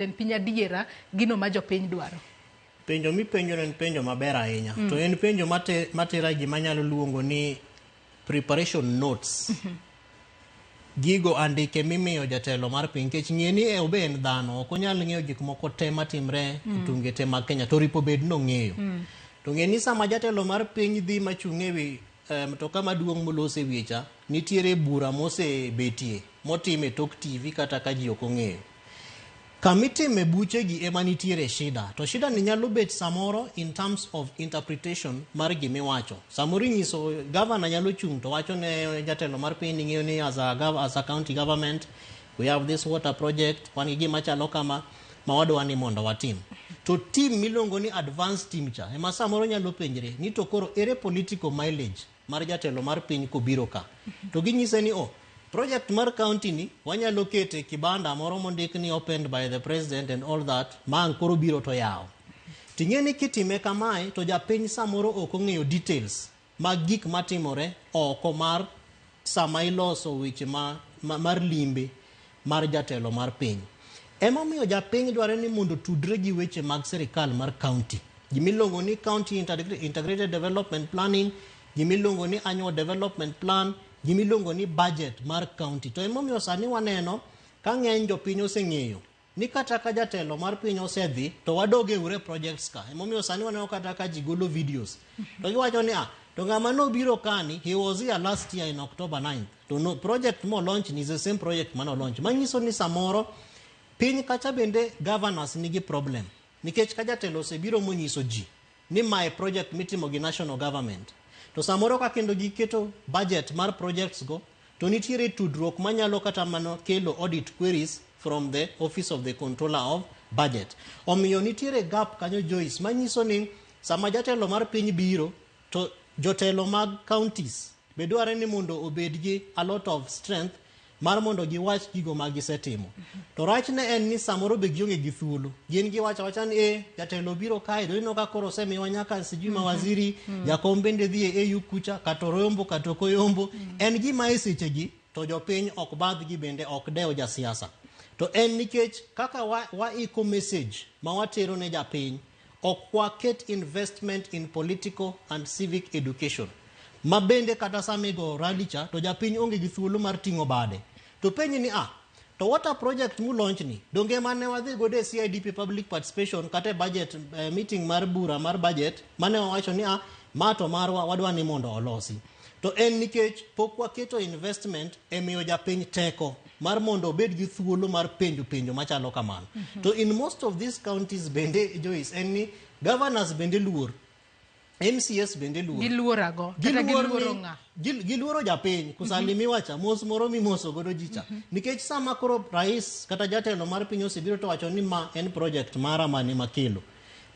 Jatend piny adiera gino ma jopiny dwaro. Penjo mipenjono en penjo maber ahinya. To en penjo matera gima anyalo luongo ni preparation notes. Gigo andike mimiyo jatelo mar piny nikech ng'e ni obe en dhano, ok onyal ng'eyo gik moko te matimre e tunge te mag Kenya to ripo bed nong'eyo. To ng'e ni sama jatelo mar piny dhi machung' e wi mtoka maduong' molos e wiye cha, nitiere bura mosebetie motim e tok TV kata ka ji ok ong'eyo. Kamitime buchegi ema nitiere shida. To shida ni nyalo bet samoro in terms of interpretation mar gimiwacho. Samoro inyiso governor nyalo chung' to wacho ne jatelo mar piny ni ng'eyo ni as a county government we have this water project, wan gi gima chalo kama ma wadwa ni mondo watim. To team miluongo ni advance team cha ema samoro nyalo penjre ni to koro ere political mileage mar jatelo mar piny kobiro ka. To ginyise ni oh, project mar county ni wanyalo kete kibanda moro mondik ni opened by the president and all that ma ang' koro biro to yawo. Ting'e ni kitime kamae to japiny samoro ok ong'eyo details mag gik matimore oko mar sama iloso weche mar limbe mar jatelo mar piny. Emomiyo japiny dwaro ni mondo otudre gi weche mag sirikal mar county. Gimiluongo ni county integrated development planning, gimiluongo ni annual development plan, gimiluongo ni budget mar county. To emomiyo sani waneno ka ng'eny jopiny oseng'eyo ni kata ka jatelo mar piny osedhi to wadog e ure projects ka. Emomiyo sani waneno kata ka ji golo videos. To giwacho ni ah, to ng'ama nobiro kani, he was here last year in October 9th. To no, project mo launch ni is the same project mano launch. Manyiso ni samoro piny kacha bende governors nigi problem. Nikech ka jatelo osebiro monyiso ji ni mae project mitimo gi national government. To samoro ka kendo giketo budget mar projects go, to nitiere tudruok manyalo kata mana kelo audit queries from the office of the controller of budget. Omiyo nitiere gap kanyo, Joyce, manyiso ni sama jatelo mar piny biro to jotelo mag counties be dware ni mondo obed gi a lot of strength mar mondo giwach gigo ma gisetimo. To rachne en ni samoro be gionge gi thuolo. Gin giwacho awacha ni e jatelo biro kae to ineno ka koro osemiwa nyaka sijui mawaziri, jakom bende dhi e AU kucha, kata oyombo kata ok oyombo. En gima e sechegi to jopiny ok badhgi bende ok dew jasiasa. To en nikech kaka waiko message ma watero ne japiny, ok waket investment in political and civic education. Ma bende kata sama igo rally cha to japiny onge gi thuolo mar ting'o bade. To penji ni ah, to water project mulaunch ni, donge mane wadhi godo e CIDP public participation kata e budget meeting mar bura mar budget mane wawacho ni ah, ma to marwa wadwa ni mondo olosi. To en nikech pok waketo investment e miyo japiny teko mar mondo obed gi thuolo mar penjo penjo machalo kamano. To in most of these counties bende, Joyce, en ni governors bende luor, MCAs bende luor. Giluorago kata Giluor giluoro ng'a? Giluoro japiny kusalimiwa cha mos moro mimoso godo ji cha nikech sama koro rais kata jatelo mar piny osebiro to wacho ni ma en project mara mane makelo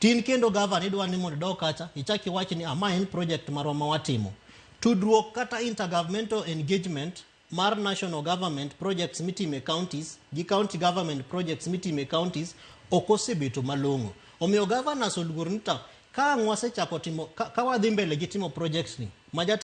tin kendo gavana idwa ni mondo idog kacha ichak iwach ni ah, ma en project marwa ma watimo. Tudruok kata intergovernmental engagement mar national government projects mitimo e counties gi county government projects mitimo e counties ok osebeto malong'o. Omiyo governors oluor ni ta ka ang' wasechako timo ka wadhi mbele gi timo projects ni ma jatelo